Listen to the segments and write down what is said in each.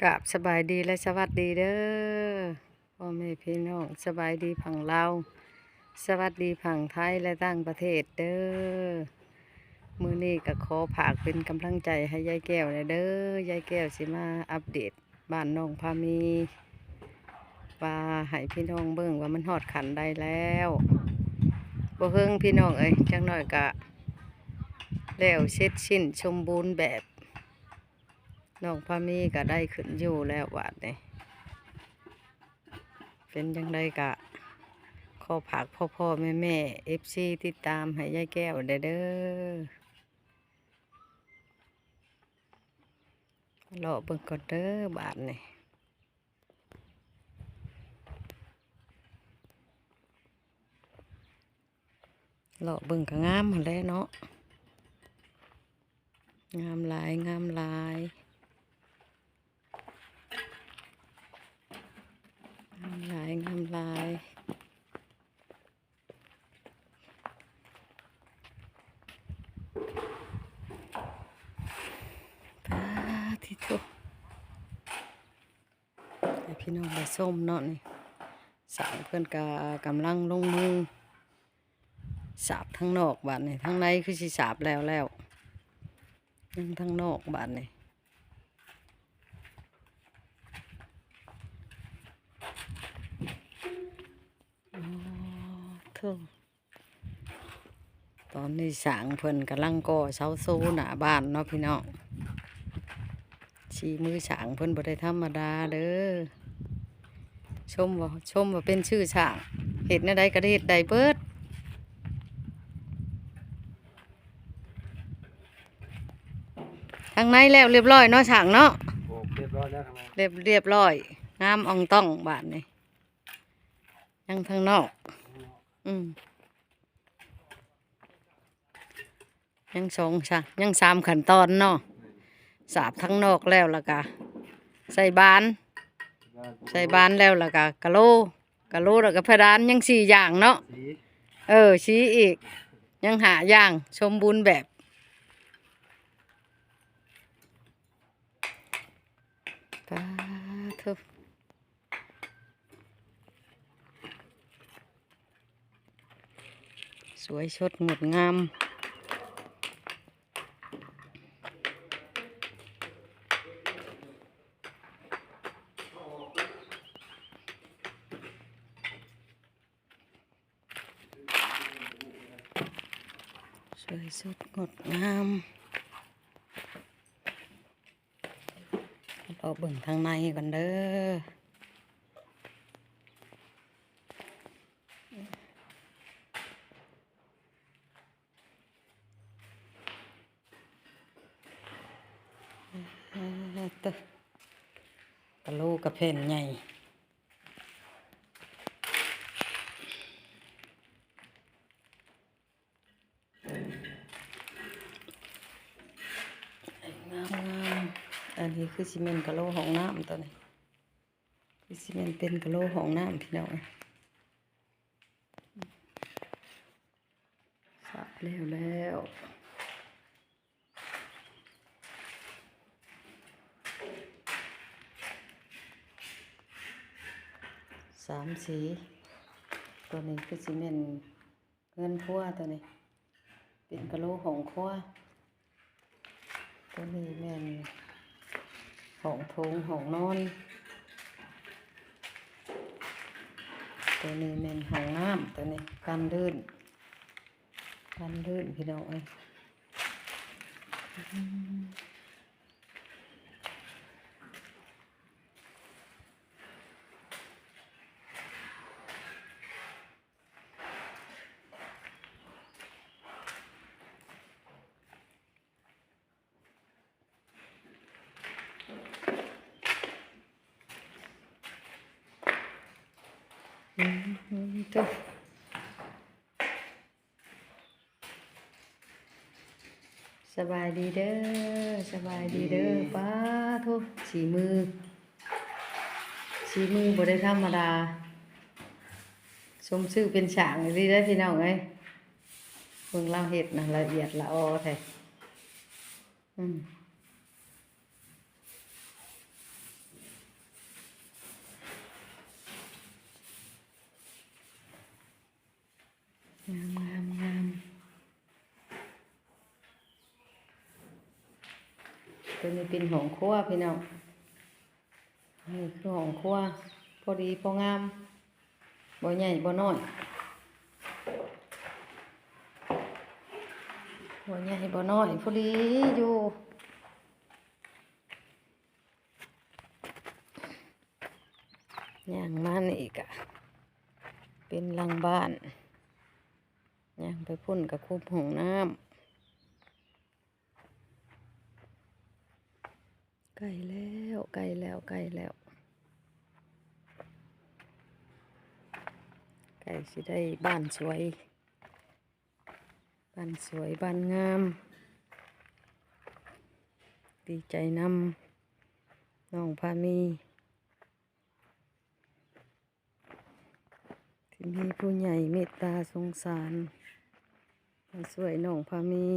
ກາບສະບາຍດີ ແລະ ສະຫວັດດີເດີ້ ພໍ່ແມ່ພີ່ນ້ອງ, ສະບາຍດີຝັ່ງລາວ, ສະຫວັດດີຝັ່ງໄທ ແລະ ຕ່າງປະເທດເດີ້. ມື້ນີ້ກໍຂໍຝາກເປັນກຳລັງໃຈໃຫ້ຍາຍແກ້ວແດ່ເດີ້. ຍາຍແກ້ວຊິມາອັບເດດບ້ານນ້ອງພາມີ ວ່າໃຫ້ພີ່ນ້ອງເບິ່ງວ່າມັນຮອດຂັ້ນໃດແລ້ວ. ບໍ່ເຫິງພີ່ນ້ອງເອີຍ, ຈັກໜ້ອຍກະແລ້ວເສັດສິ້ນສົມບູນແບບ. ນ້ອງພາມີກໍໄດ້ຂຶ້ນຢູ່ແລ້ວບາດນີ້. ເປັນຈັ່ງໃດກະຂໍຝາກພໍ່ໆແມ່ໆ ເອັຟຊີ ຕິດຕາມໃຫ້ຍາຍແກ້ວແດ່ເດີ້. ເລາະເບິ່ງກ່ອນເດີ້ບາດນີ້. ເລາະເບິ່ງກໍງາມຫັ້ນແຫຼະເນາະ, ງາມຫຼາຍ ງາມຫຼາຍ ງາມຫຼາຍ ງາມຫຼາຍ. ປາດທິໂທ ໃຫ້ພີ່ນ້ອງໄດ້ຊົມເນາະນີ້. ຊ່າງເພິ່ນກະກຳລັງລົງມືສາບທາງນອກບາດນີ້, ທາງໃນຄືຊິສາບແລ້ວແລ້ວ, ຍັງທາງນອກບາດນີ້. ໂອ້ ໂທ້. ຕອນນີ້ຊ່າງເພິ່ນກຳລັງກໍ່ເສົາໂຊໜ້າບ້ານເນາະພີ່ນ້ອງ. ສີມືຊ່າງເພິ່ນບໍ່ໄດ້ທຳມະດາເດີ້. ຊົມວ່າ ຊົມວ່າເປັນຊື່ຊ່າງ, ເຮັດແນວໃດກໍໄດ້ເຮັດໄດ້ເບິດ. ທາງໃນແລ້ວລຽບຮ້ອຍເນາະຊ່າງເນາະ. ໂອ້ ລຽບຮ້ອຍແລ້ວທາງໃນ, ລຽບ ລຽບຮ້ອຍ ງາມອ່ອງຕ່ອງບາດນີ້. ຍັງທາງນອກ. ອືມ ຍັງສອງຊະ ຍັງສາມຂັ້ນຕອນເນາະ. ສາບທາງນອກແລ້ວ ແລ້ວກະໃສ່ບານ, ໃສ່ບານແລ້ວ ແລ້ວກະກະໂລ, ກະໂລແລ້ວກະເພດານ, ຍັງສີ່ຢ່າງເນາະ. ເອີ ສີອີກ ຍັງຫ້າຢ່າງ ສົມບູນແບບ. ປາດໂທ້ ສວຍສົດງົດງາມ. ສວຍສົດງົດງາມ. ເລາະເບິ່ງທາງໃນກ່ອນເດີ້. ເອີ ເຕີ ກະໂຫຼກະແຜ່ນໃຫຍ່. ງາມໆ. ອັນນີ້ຄືຊິແມ່ນກະໂຫຼຫ້ອງນ້ຳຕົວນີ້, ຄືຊິແມ່ນເປັນກະໂຫຼຫ້ອງນ້ຳ ພີ່ນ້ອງ. ສາບແລ້ວແລ້ວ ສາມສີ. ຕົວນີ້ຄືຊິແມ່ນເຮືອນຄົວ, ຕົວນີ້ເປັນກະໂຫຼຫ້ອງຄົວ. ຕົວນີ້ແມ່ນຫ້ອງໂຖງຫ້ອງນອນ, ຕົວນີ້ແມ່ນຫ້ອງນ້ຳ, ຕົວນີ້ກັນລື່ນ ກັນລື່ນ ພີ່ນ້ອງເອີຍ. ອືມ ໂທ້ ສະບາຍດີເດີ້ ສະບາຍດີເດີ້. ປາໂທ້ ສີມື ສີມືບໍ່ໄດ້ທຳມະດາ, ສົມຊື່ເປັນຊ່າງອີ່ຫຼີເດີ້ ພີ່ນ້ອງເອີຍ. ເບິ່ງລາວເຮັດນະ ລະອຽດລະອໍແທ້. ອືມ. ຕົວນີ້ເປັນຫ້ອງຄົວພີ່ນ້ອງ. ນີ້ຄືຫ້ອງຄົວ ພໍດີພໍງາມ ບໍ່ໃຫຍ່ບໍ່ນ້ອຍ ບໍ່ໃຫຍ່ບໍ່ນ້ອຍ ພໍດີຢູ່. ຍ່າງມານີ້ກະເປັນຫຼັງບ້ານ ຍ່າງໄປພຸ້ນກະຄຸບຫ້ອງນ້ຳ. ໃກ້ແລ້ວ ໃກ້ແລ້ວ ໃກ້ແລ້ວ ໃກ້ຊິໄດ້ບ້ານສວຍ ບ້ານສວຍ ບ້ານງາມ. ດີໃຈນຳນ້ອງພາມີ ທີ່ມີຜູ້ໃຫຍ່ເມດຕາສົງສານມາຊ່ວຍນ້ອງພາມີ.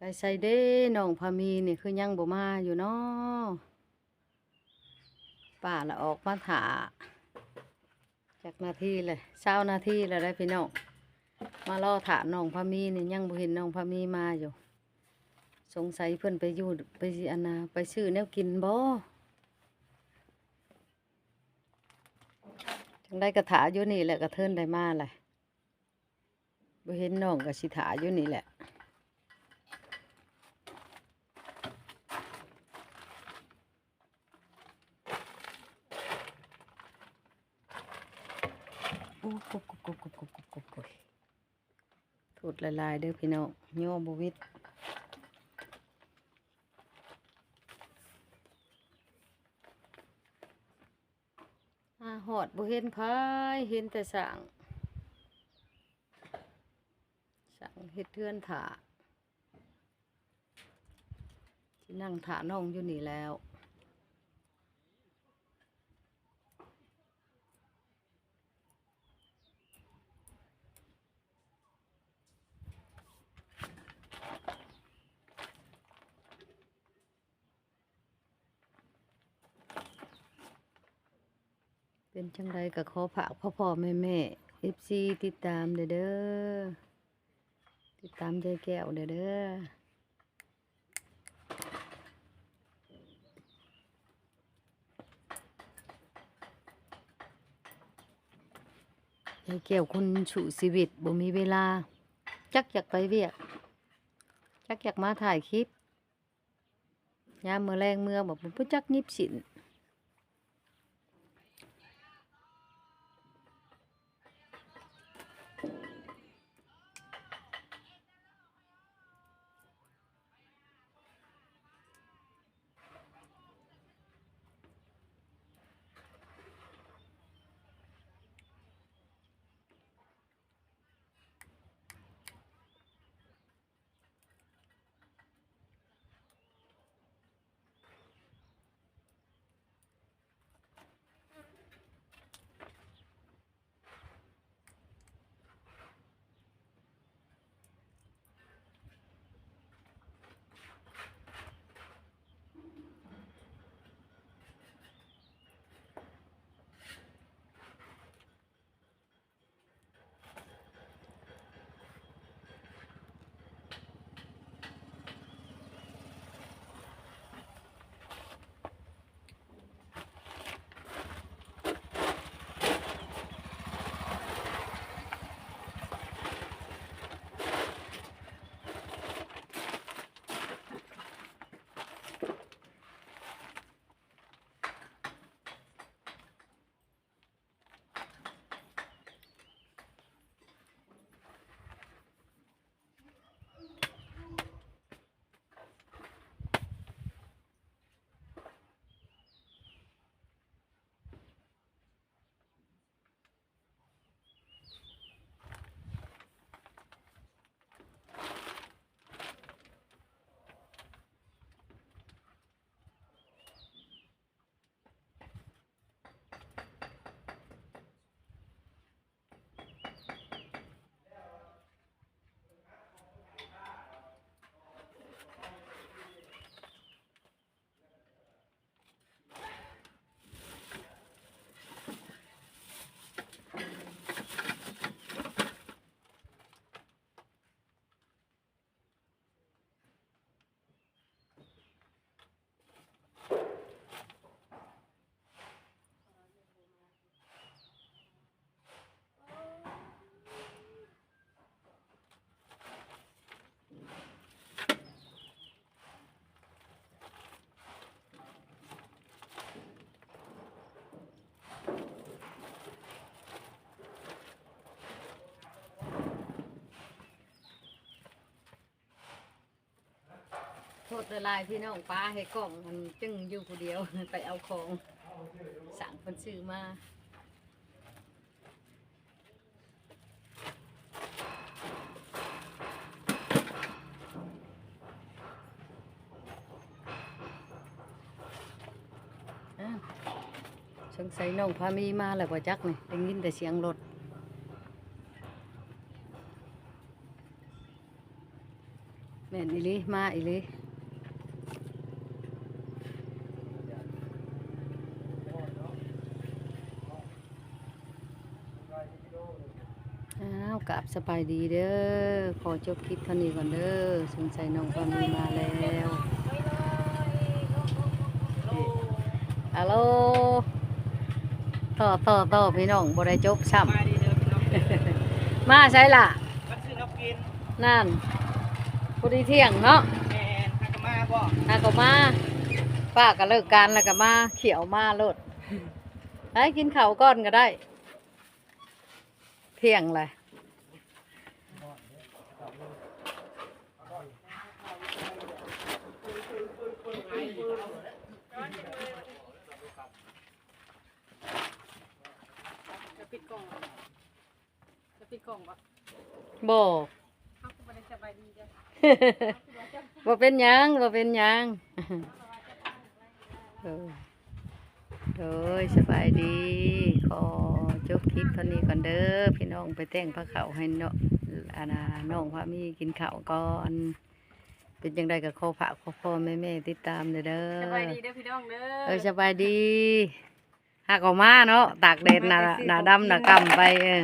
ໄປໃສເດ້ ນ້ອງພາມີນີ້ຄືຍັງບໍ່ມາຢູ່ນໍ? ປ້າລະອອກມາຖ້າຈັກນາທີແລ້ວ ຊາວນາທີແລ້ວໄດ໋ພີ່ນ້ອງ. ມາລໍຖ້ານ້ອງພາມີນີ້ ຍັງບໍ່ເຫັນນ້ອງພາມີມາຢູ່. ສົງໄສເພິ່ນໄປຢູ່ ໄປ ອັນນ່າ ໄປຊື້ແນວກິນບໍ? ຈັ່ງໃດກະຖ້າຢູ່ນີ້ແຫຼະ ກະເທີນໄດ້ມາແຫຼະ. ບໍ່ເຫັນນ້ອງກະຊິຖ້າຢູ່ນີ້ແຫຼະ. ໂອ້ຍ ໂທດຫຼາຍໆເດີພີ່ນ້ອງ ຍໍບໍ່ຫວິດ. ມາຮອດບໍ່ເຫັນໃຜ ເຫັນແຕ່ຊ່າງ ຊ່າງເຮັດເຮືອນຖ້າ ຊິນັ່ງຖ້ານ້ອງຢູ່ນີ້ແລ້ວ. ເປັນຈັ່ງໃດກະຂໍຝາກພໍ່ໆແມ່ໆ ເອັຟຊີ ຕິດຕາມແດ່ເດີ ຕິດຕາມຍາຍແກ້ວແດ່ເດີ. ຍາຍແກ້ວຄົນສູ້ຊີວິດ ບໍ່ມີເວລາ ຈັກຢາກໄປວຽກ ຈັກຢາກມາຖ່າຍຄລິບ. ຍາມມື້ແລງເມືອບອກ ບໍ່ຈັກຫຍິບສິ້ນ. ໂ ໂທດຫຼາຍໆ ພີ່ນ້ອງ ປ້າໃຫ້ກ້ອງ ມັນຈຶ່ງຢູ່ຜູ້ດຽວ ໄປເອົາຂອງ ສ້າງເພິ່ນຊື້ມາ. ອ້າວ ສົງໄສນ້ອງພາມີມາແລ້ວບໍ່ຈັກນີ້ ໄດ້ຍິນແຕ່ສຽງລົດ. ແມ່ນອີ່ຫຼີ ມາອີ່ຫຼີ. ອ້າວ ກາບສະບາຍດີເດີ ຂໍຈົບຄລິບເທົ່ານີ້ກ່ອນເດີ ສົງໄສນ້ອງພາມີມາແລ້ວ. ອາໂລ ຕໍ່ ຕໍ່ ຕໍ່ ພີ່ນ້ອງ ບໍ່ໄດ້ຈົບຊ້ຳ. ສະບາຍດີເດີພີ່ນ້ອງ ມາໃສລະ? ມາຊື້ແນວກິນ. ນັ້ນ ພໍດີທ່ຽງເນາະ. ແມ່ນ ຫາກໍມາບໍ? ຫາກໍມາ ປ້າກໍເລີກການແລ້ວກໍມາ ຂ້ຽວມາໂລດ. ໄປກິນເຂົ້າກ່ອນກໍໄດ້ ທ່ຽງແລ້ວ. ຈະປິດກ້ອງ ຈະປິດກ້ອງບໍ່? ບໍ່ ເຮົາກໍບໍ່ໄດ້ສະບາຍດີເດີ. ບໍ່ເປັນຫຍັງ ບໍ່ເປັນຫຍັງ. ໂດຍ ໂດຍ ສະບາຍດີ ຂໍຈົບຄລິບເທົ່ານີ້ກ່ອນເດີພີ່ນ້ອງ ໄປແຕ່ງພາເຂົ້າໃຫ້ເນາະ ອັນນ່າ ນ້ອງພາມີກິນເຂົ້າກ່ອນ. ເປັນຈັ່ງໃດກໍຂໍຝາກພໍ່ໆແມ່ໆຕິດຕາມແດ່ເດີ. ສະບາຍດີເດີພີ່ນ້ອງເດີ. ເອີ ສະບາຍດີ. ຫາກໍມາເນາະ ຕາກແດດໜ້າ ໜ້າດຳໜ້າກ້ຳໄປ ເອີ.